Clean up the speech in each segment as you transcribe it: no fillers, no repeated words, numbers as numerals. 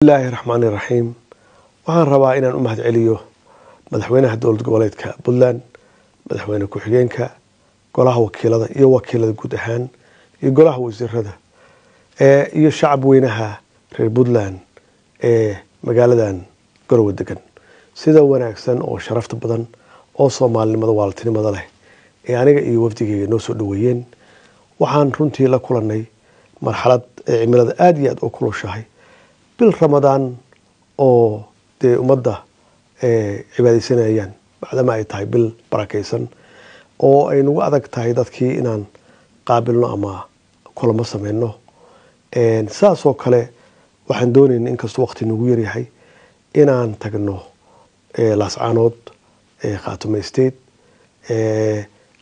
Bismillaahi raxmaani raxiim. Waxaan rabaa inaan u mahad celiyo madaxweynaha dowlad goboleedka Puntland, madaxweyne ku-xigeenka, golaha wakiilada iyo wakiilada guud ahaan iyo golaha wasiirada iyo shacab weynaha reer Puntland ee magaaladan Garowe degan, sida wanaagsan oo sharafta badan oo soomaalinimada waaltinimada leh ee aniga iyo wafdigeyga noo soo dhaweeyeen. Waxaan runtii la kulanay marxalad ee cimilada aada iyo aada u kulushahay, bil Ramadaan oo dee ummadda cibaadeysanayaan, bacdama ay tahay bil barakeysan oo ay nagu adag tahay dadkii inaan qaabilno ama kulamo sameyno. Saasoo kale waxaan doonayna, inkastoo waqti nagu yaryahay, inaan tagno Laascaanood, Khaatumo State,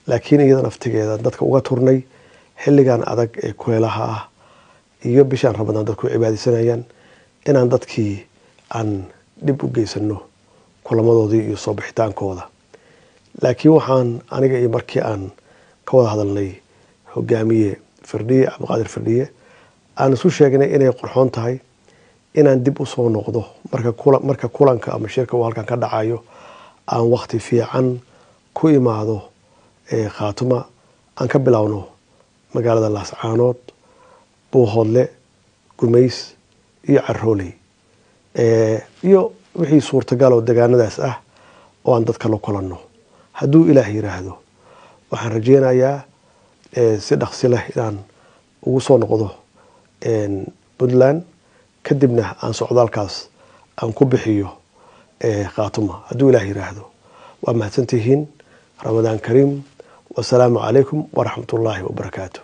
laakiin iyada naftigeeda dadka uga turnay xilligan adag ee kuleelaha ah iyo bishaan Ramadaan dadku cibaadeysanayaan inaan dadkii aan dhib u geysano kulamadoodii iyo soo bixitaankooda. Laakiin waxaan aniga iyo markii aan ka wada hadalnay hogaamiye Firdhiye, Cabdiqaadir Firdhiye, aan isu sheegnay inay qurxoon tahay inaan dib usoo noqdo marka kulanka ama shirka uu halkan ka dhacayo, aan waqti fiican ku imaado Khaatuma, aan ka bilowno magaalada Laascaanood, Buuhoodle, Gumays iyo Carooley iyo wixii suurtagal oo degaanadaas ah oo aan dadka la kulanno. Hadduu Ilaah yiraahdo, waxaan rajeynayaa si dhaqsi leh inaan ugu soo noqdo Puntland, kadibna aan socdaalkaas aan ku bixiyo Khaatuma hadduu Ilaah yiraahdo. Waa mahadsantihiin. Ramadaan kariim. Wasalaamu calaykum waraxmatullaahi wabarakaatu.